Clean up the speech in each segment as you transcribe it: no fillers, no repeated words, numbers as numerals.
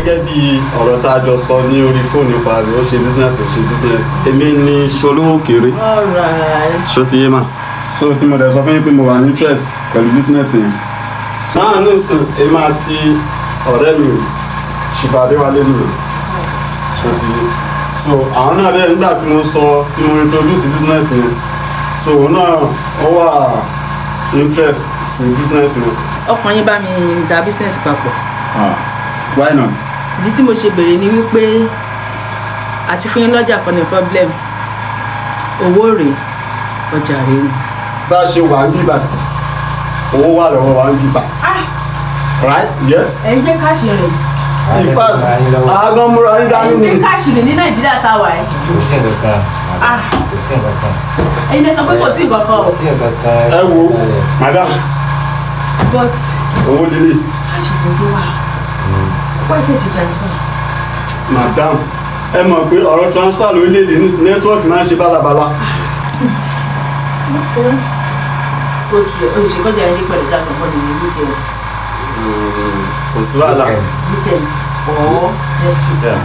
Gẹ́gẹ́ bí ọ̀rọ̀ tá a jọ sọ ní orí fóònù nípa bí ó ṣe business, ó ṣe business, èmi ni Ṣolówó Kéré. Alright. Ṣó ti yé mà? So tí mo dẹ̀ sọ fún yín pé mo wà ní interest pẹ̀lú business yẹn. Náà nísìn, èmi àti ọ̀rẹ́ mi Ṣìfà Adéwálé nìyẹn. Ṣó ti yé? So àwọn náà dẹ̀ nígbà tí mo sọ, tí mo introduce business yẹn, so òun náà ó wà interest sí business yẹn. Ọkàn yín bá mi da business papọ̀? Ah, why not? Ìdí tí mo ṣe béèrè ni wípé àti fún yín lọ́jà kan ní problem. Owó rèé, ọjà rèé ni. Bá a ṣe wà ń bíbà, owó wà lọ́wọ́ wa ń bíbà, right? Yes. Ẹ̀ ń gbé cash rìn. In fact, àágán múra ní Ẹ̀ dání ń gbé ni. cash rìn ní Nàìjíríà tá a wà ẹ́. Kò sí nǹkan kan. Ah. Kò sí nǹkan kan. Ẹ̀yin lẹ sọ pé kò sí nǹkan kan o. Kò sí nǹkan kan. Ẹ wo, madam, But owó líle. cash ló gbé wá. Why can't you transfer? Madam, ẹ mọ̀ pé ọ̀rọ̀ transfer lórílẹ̀‐èdè ní sí network máa ń ṣe bálabàla. O ṣe kọjá ẹni pẹ̀lú ìjà kan ní weekend. Kò sí wàhálà. Weekend or next week.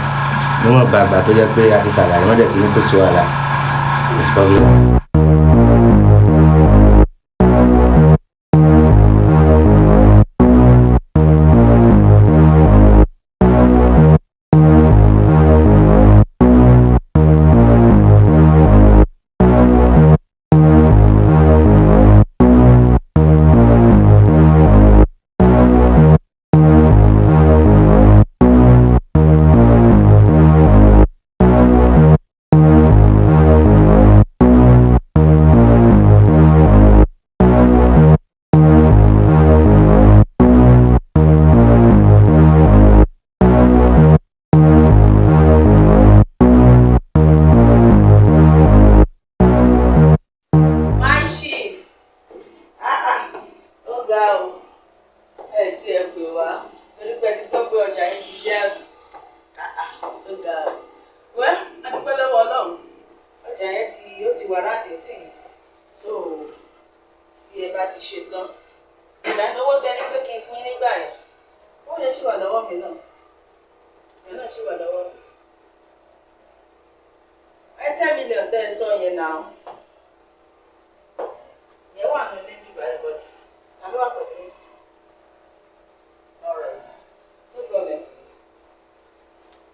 Níwọ̀n gbàgbà tó jẹ́ pé a ti ṣàlàyé, wọ́n dẹ̀ ti ní kò sí wàhálà, kò sí problem. My chief, ah ah, ó ga o. Ẹ tí ẹ pè wá torí pé ẹ ti gbọ́ pé ọjà yín ti dé àgbò. Ah ah, ó ga o. Wẹ́ a dúpẹ́ lọ́wọ́ Ọlọ́run, ọjà yẹn ti ó ti wà ráǹdì sí i. So tí ẹ bá ti ṣe tán, ìdáná owó tẹ ní pé kí n fún yín nígbà yẹn, owó yẹn ṣì wà lọ́wọ́ mi náà, ìyẹn náà ṣì wà lọ́wọ́ mi. Ẹ 10 million tẹ́ ẹ sọ yẹn náà, yẹn wà nínú ilé bíbá ẹ, but ta ló wà pẹ̀lú yín? Alright, no problem.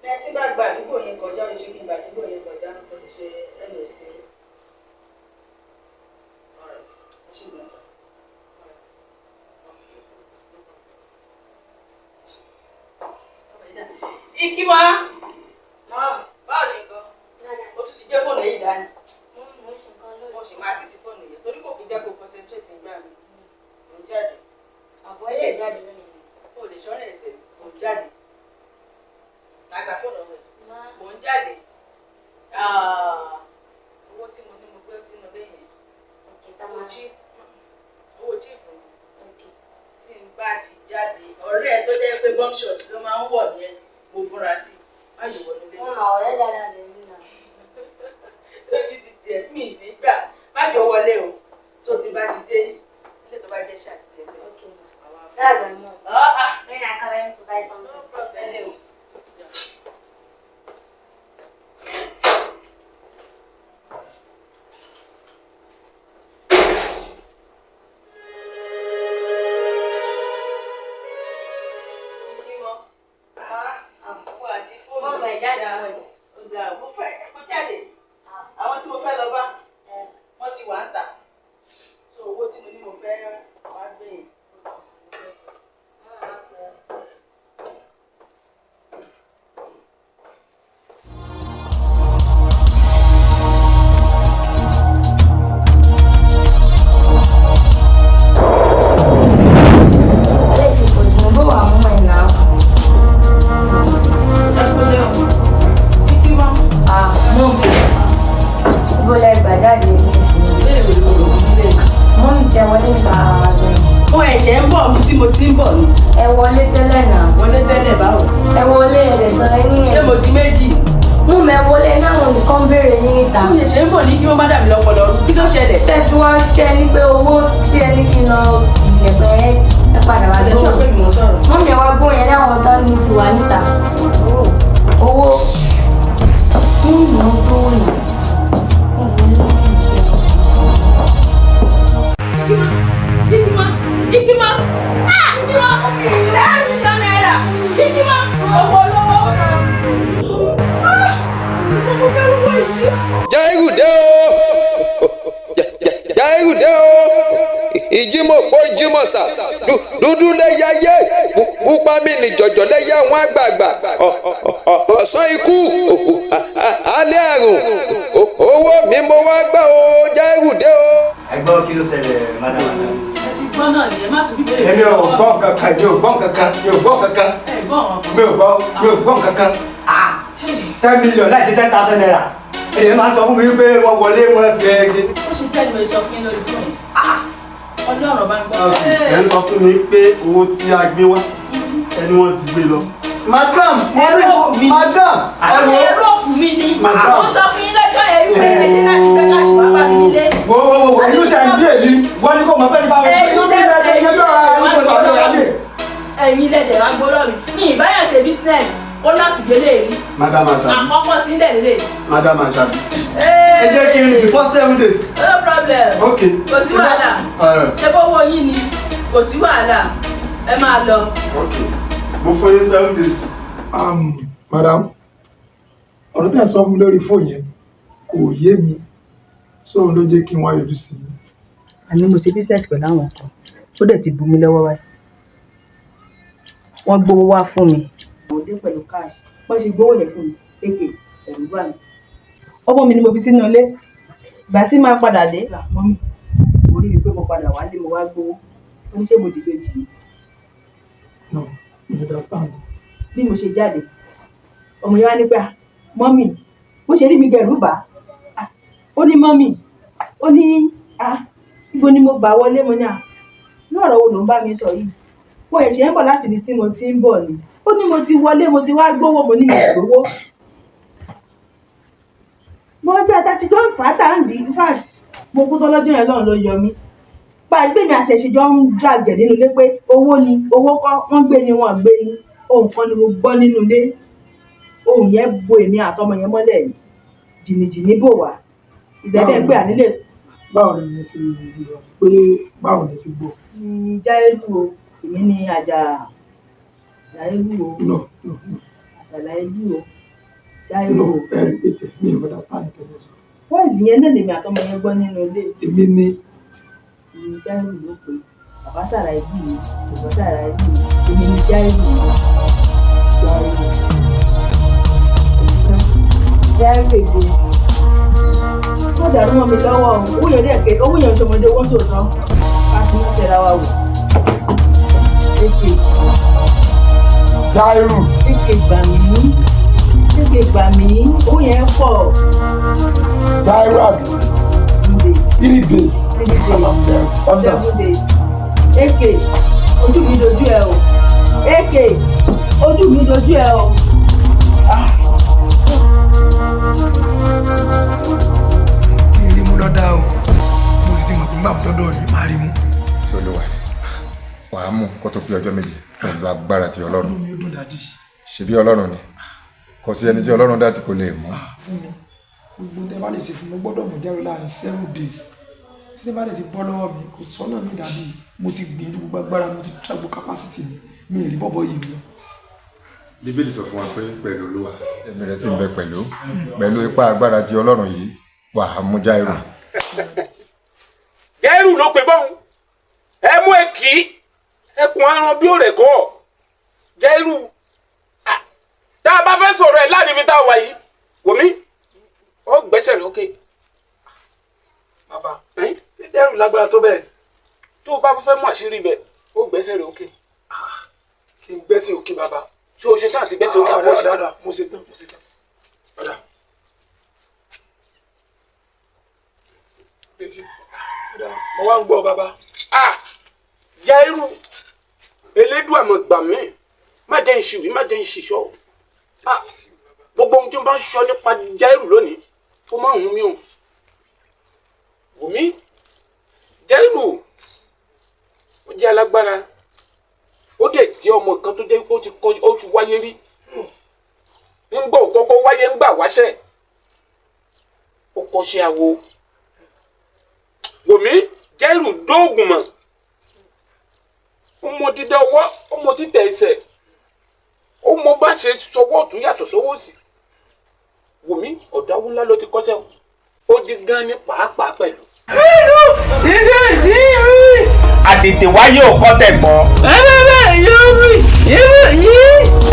Ní tí bá gba àdúgbò yín kọjá, ó lè ṣe kí n gba àdúgbò yín kọjá, ó lè ṣe ẹ lè ṣe. Alright, ẹ ṣì gbọ́n sọ. Alright. Ikima, báwo ni nǹkan? O tún ti gbé fóònù yìí dání. Mo sì máa ṣí sí fóònù yẹn torí kò kí jẹ́ kó concentrate nígbà mi. Mo ń jáde. Àbọ̀ ilé ìjáde lónìí. O lè ṣọ́nà ẹsẹ̀ mi. Mo ń jáde. Màá gba fóònù rẹ̀. Mo ń jáde. Ah, owó tí mo ní mo gbé sínú ilé yẹn. Owó chief. Owó chief ni. Tí n bá ti jáde, ọ̀rẹ́ ẹ tó jẹ́ pé bomb shot ló máa ń wọ̀ yẹn, mo fúnra sí. Má yóò wọnú ilé. Wọ́n máa ọ̀rẹ́ dáadáa lè ní náà. Lójú ti tiẹ̀ mí nígbà. Má jọ wọlé o. Tó ti bá ti dé, ilé tó bá jẹ́ ṣáà ti tẹ̀ bẹ́ẹ̀. Okay, ma. That's my mom. Ah ah. When I come in to buy something. No problem. Mom, ẹ jáde mọ́ ẹ. Àwọn tí mo fẹ́ lọ bá, wọ́n ti wà ń tà. So owó tí mo ní mo fẹ́ wá gbé yẹn. Eléyìí ti pọ̀ jù, mo bó wà mú ẹ̀ náà. Ẹ kúlẹ̀ o. Ikima. Ah, mom. Ibo lẹ gbà jáde ní ìsinmi? Ìbéèrè wo ni mo lò nílé mi? Mom tẹ wọlé ní sàrà sẹ́yìn. Mo ẹ̀ṣẹ̀ ń bọ̀ mi tí mo ti ń bọ̀ ni. Ẹ wọlé tẹ́lẹ̀ náà. Wọlé tẹ́lẹ̀ báwo? Ẹ wọlé, ẹ lè sọ ẹ ní Ṣé ẹ̀. mo di méjì? Mú mi, ẹ wọlé náà, nìkan béèrè yín níta. Mo ṣẹ̀ṣẹ̀ ń bọ̀ ní kí wọ́n má dà mí lọ́pọlọ rú. Kí ló ṣẹlẹ̀? Tẹ́ fi wá tẹ́ ní pé owó tí ẹ ní kí n lọ ilẹ̀kùn ẹ, ẹ padà wá Ẹ sọ gbóhùn. pé mi ò sọ̀rọ̀. Mọ́mí, ẹ wá gbóhùn yẹn láwọn tán ní tiwa níta. ọ̀sà, dúdú lẹ́yẹ ayé, pupa mi ní jọ̀jọ̀ lẹ́yẹ àwọn àgbààgbà, ọ̀sán ikú, alẹ́ àrùn, owó mi mo wá gbà o, Jáírù dé o. Ẹ gbọ́, kí ló ṣẹlẹ̀, madam Asabi? Ẹ ti gbọ́ náà nìyẹn, má tún bíbélì. Èmi ò gbọ́ kankan, mi ò gbọ́ kankan, mi ò gbọ́ kankan. Ẹ gbọ́ wọn. Mi ò gbọ́, mi ò gbọ́ kankan. Ah, 10 million láìsí ₦10,000, èdè máa ń sọ fún mi wípé wọ́n wọlé, wọ́n ṣe é kí. Ó ṣe jẹ́ ni mo sọ fún yín lórí fóònù. Ọlọ́run bá ń gbọ́. Ẹ ń sọ fún mi pé owó tí a gbé wá, ẹni wọ́n ti gbé lọ. Madam, mo rí Ẹ̀rọ mi. Madam, ẹ wo. Ẹ̀rọ mi ni. Madam. Mo sọ fún yín lọ́jọ́ yẹn wípé ẹ ṣe láti gbé cash wá bá mi nílé. Wo wo wo, inú sẹ̀ ń bí èmi, wọ́n ní kò mọ̀ bẹ́ẹ̀ bá wọn. Inú bí mi ẹ̀ yẹn tó ara ẹni kò sọ̀rọ̀ lórí. Ẹ̀yin lẹ́dẹ̀ wá gbọ́dọ̀ mi. Mi ìbáyọ̀ ṣe business, ó láti gbélé rí. Madam Asabi. Àkọ́kọ́ tí ń dẹ̀ lélẹ̀. Madam Asabi, ẹ jẹ́ kí n rí before 7 days. No problem. Ok. Kò sí wàhálà. Ṣé bówó yín ni? Kò sí wàhálà. Ẹ máa lọ. Ok, mo fún yín 7 days. Madam, ọ̀rọ̀ tẹ́ ẹ sọ fún mi lórí fóònù yẹn kò yé mi, sóun ló jẹ́ kí n wá yọjú sí i. Àní mo ṣe business pẹ̀lú àwọn kan, ó dẹ̀ ti bù mí lọ́wọ́ báyìí. Wọ́n gbowó wá fún mi. Àwọn dé pẹ̀lú cash, wọ́n ṣe gbowó yẹn fún mi pépè, ẹ̀rù bà mí. Ọmọ mi ni mo fi sínú ilé. Ìgbà tí màá padà dé, mọ́mí mo rí i pé mo padà wálé, mo wá gbowó. Ó ní ṣé mo dìde jì í. No, you understand. Bí mo ṣe jáde, ọmọ yẹn wá ní pé, "Ah, mọ́mì." Bó ṣe rí mi gẹ̀rú bà á. Ó ní, "Mọ́mì." Ó ní, "Ah, ibo ni mo gbà wọlé?" Mo ní, "À, ní ọ̀rọ̀ wo ló ń bá mi sọ yìí? Mo ẹ̀ṣẹ̀ ń bọ̀ láti ibi tí mo ti ń bọ̀ ni." Ó ní mo ti wọlé, mo ti wá gbówó. Mo ní mi ò gbówó. Mo gbé ata tí jọ ń fà á tà ń dì í. In fact, mo kú tọ́lọ́jọ́ yẹn lọ́run ló yọ mí. Bá a gbé mi àti ẹ̀ṣẹ̀ jọ ń drag ẹ̀ nínú ilé pé owó ni owó kọ́, wọ́n gbé ni wọ́n gbé ni. Ohun kan ni mo gbọ́ nínú ilé. Ohun yẹn bo èmi àtọmọ yẹn mọ́lẹ̀ ni, jìnnìjìnnì bò wá ìdẹ́dẹ́ pé ànílè. Báwo ni ẹ ṣe rí àti pé báwo ni ẹ ṣe gbọ́? Jáírù o, èmi ni àjà Jáírù o. No, no, no. Àṣàlà ìlú o, Jáírù No. o. Ẹ repeat ẹ, mi ò understand kẹ́lẹ́ sọ. Voice yẹn náà lèmi àtọmọ yẹn gbọ́ nínú ilé. Èmi ni? Èmi Jáírù ló pé bàbá sàrà ìlú mi, bàbá sàrà ìlú mi, èmi ni Jáírù o. Jáírù. Jáírù èdè wọ́n dàrú mọ́ mi lọ́wọ́ o. Owó yẹn dẹ̀ ké, owó yẹn ṣọmọdé, owó tó tán ká fi ń tẹ̀ra wa wò. Èké. Jáírù. Èké gbà mí, èké gbà mí, owó yẹn pọ̀. Jáírù àbí? 3 days. 3 days. 3 days. Officer. 7 days. Èké, ojú mi dojú ẹ o. Èké, ojú mi dojú ẹ o. Ah. Kí n rí mú lọ́dà o, mo sì ti mọ̀ pé nígbà tó dọ̀dọ̀ rí máa rí mú. Tí Olúwa wàá mú kó tó pé ọjọ́ 2 pẹ̀lú agbára ti Ọlọ́run. Inú mi ó dùn, daddy. Ṣebí Ọlọ́run ni, kò sí ẹni tí Ọlọ́run dá tí kò lè mú. Fún mi, gbogbo tẹ bá lè ṣe fún mi, gbọ́dọ̀ mú jáwé láàrin 7 days. Tí tẹ bá lè ti bọ́ lọ́wọ́ mi, kò sọ́nà mi, daddy. Mo ti gbìyànjú gbogbo agbára, mo ti tra gbogbo capacity mi, mi ì rí bọ́bọ́ yìí mú. Bíbélì sọ fún wa pé pẹ̀lú Olúwa ẹ̀mí rẹ̀ sì ń bẹ pẹ̀lú pẹ̀lú ipá agbára ti Ọlọ́run yìí, wàá mú Jáírù. Jẹ́rù ló pe bọ́hùn ẹ mú èkì ẹkùn aràn bí ó rẹ̀ kọ́ Jẹ́rù. Tá a bá fẹ́ sọ̀rọ̀ ẹ̀ láàrin ibi tá a wà yìí, wòmí ó gbẹ́sẹ̀ lókè. Bàbá, Jẹ́rù lágbára tó bẹ́ẹ̀? Tó o bá fẹ́ mú àṣírí bẹ̀, ó gbẹ́sẹ̀ lókè. Kí n gbẹ́sẹ̀ òkè, bàbá? Tí o ṣe tán àti gbẹ́sẹ̀ òkè àbọ̀ ṣe. Ọ̀dà, ọ̀dà, mo ṣe tán, mo ṣe tán, ọ̀dà. Ọ̀dà, mo wá ń gbọ́, bàbá. Jẹ́rù, Elédùà mọ̀ gbà mí, má jẹ́ ń ṣìwí, má jẹ́ ń ṣìṣọ́. Gbogbo ohun tí mo bá ń sọ nípa Jẹ́rù lónìí, kó má hun mí o. Wùmí, Jẹ́rù ó jẹ́ alágbára, ó dẹ̀ jẹ́ ọmọ kan tó jẹ́ pé ó ti kọ́, ó ti wáyé rí. Ńgbà ó kọ́kọ́ wáyé, ńgbà wáṣẹ̀, ó kọ́ṣẹ́ awo. Wùmí, Jẹ́rù dóògùn mọ̀, ó mọ dídá ọwọ́, ó mọ títẹ̀ ẹsẹ̀, ó mọ bá ṣe sọwọ́ ọ̀tún yàtọ̀ sọwọ́ òsì. Wùmí, ọ̀dáwó ńlá ló ti kọ́ṣẹ́ o, ó di gan ní pàápàá pẹ̀lú. Àtètè wáyé ò kọ́ tẹ̀gbọ́n.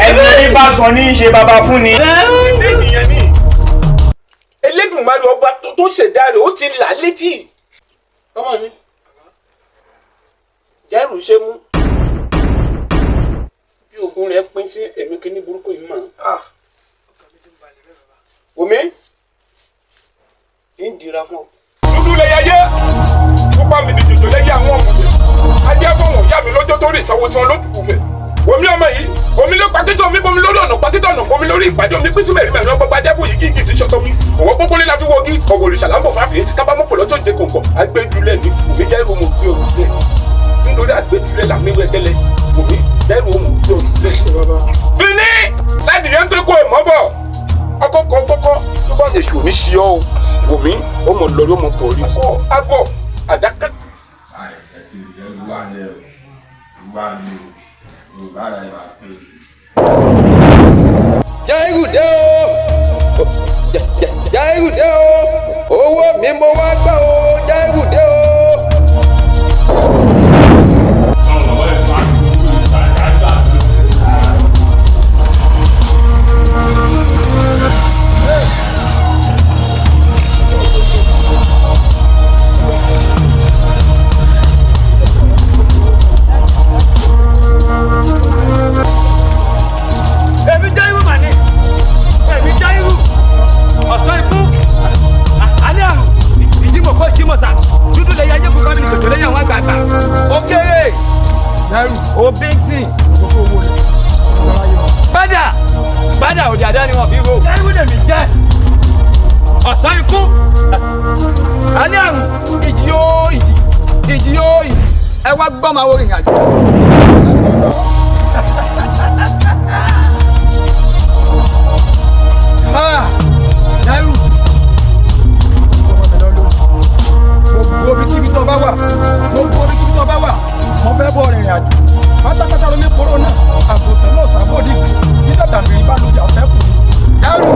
Ẹni ní bá sọ ní í ṣe bàbá fún ni. Ènìyàn ni Elédùmarè ọba tó ṣẹ̀dá rẹ̀ ó ti là á létí. Ọmọ mi, Jairu ṣe mú bí ogun rẹ̀ pín sí èmi kíní burúkú yìí mọ̀. Wòmí ń dira fún ọ. Dúdú lẹ́yà yé pupa mi dìjòjò lẹ́yà àwọn ọmọdé adé fọwọ́n ìyá mi lọ́jọ́ tó rí ìsanwó tí wọ́n lójúkú fẹ̀. Wòmí ọmọ yìí omi ló pakítọ̀ omi bomi lórí ọ̀nà pakítọ̀ ọ̀nà bomi lórí ìpàdé omi pín sí mẹ́rin mẹ́rin ọgbọ́n adé fún yìí gígì ṣọtọ́ mi. Òwò pópó líla fi wọ́gí ọ̀wọ̀ òrìṣà láǹbọ̀ fàáfin kábàámọ̀pọ̀ lọ́jọ́ ìdè kọ̀ǹkọ̀ àgbéjúlẹ̀ ni Wòmí Jairu mo gbé òrùlé nítorí àgbéjúlẹ̀ làmí wẹ́gẹ́lẹ́ Wòmí Jairu mo gbé òrùlé. Fini láti yẹn tó kó ìmọ̀ bọ̀ ọkọ̀kọ̀ kọ́kọ́ tó bá èṣù mi ṣí ọ́ o Wòmí ó mọ̀ lórí ó mọ̀ pọ̀ rí kọ́ àgọ́ àdákẹ́. Ẹ ti rí ẹ wá ní ẹ wá ní o Yorùbá rẹ wà pé. Jairu dé o, Jairu dé o, owó mi mo wá gbà o, Jairu dé o. Èmi Jairu mà ní, èmi Jairu, ọ̀sán ikú, alẹ́ àrùn, ìdímọ̀kọ́ ìdímọ̀sà, dúdú lẹ́yìn ayé pupa mi jòjò lẹ́yìn àwọn àgbààgbà. Ó kéré, ó bíntín, padà padà òdì àdá ni wọ́n fi ro. Jairu lèmi jẹ́, ọ̀sán ikú, alẹ́ àrùn, ìjì yóò ìjì, ìjì yóò ìjì, ẹ wá gbọ́ máa wo ìrìn àjò. Jairu, gbogbo ibikíbi tó bá wà, gbogbo ibikíbi tó bá wà, mo fẹ́ bọ́ rìnrìn àjò. Pátápátá ló ní kòrónà, àgùntàn náà sábòdì bí dàdàmìrì bá lùjà fẹ́ kù ni. Jairu.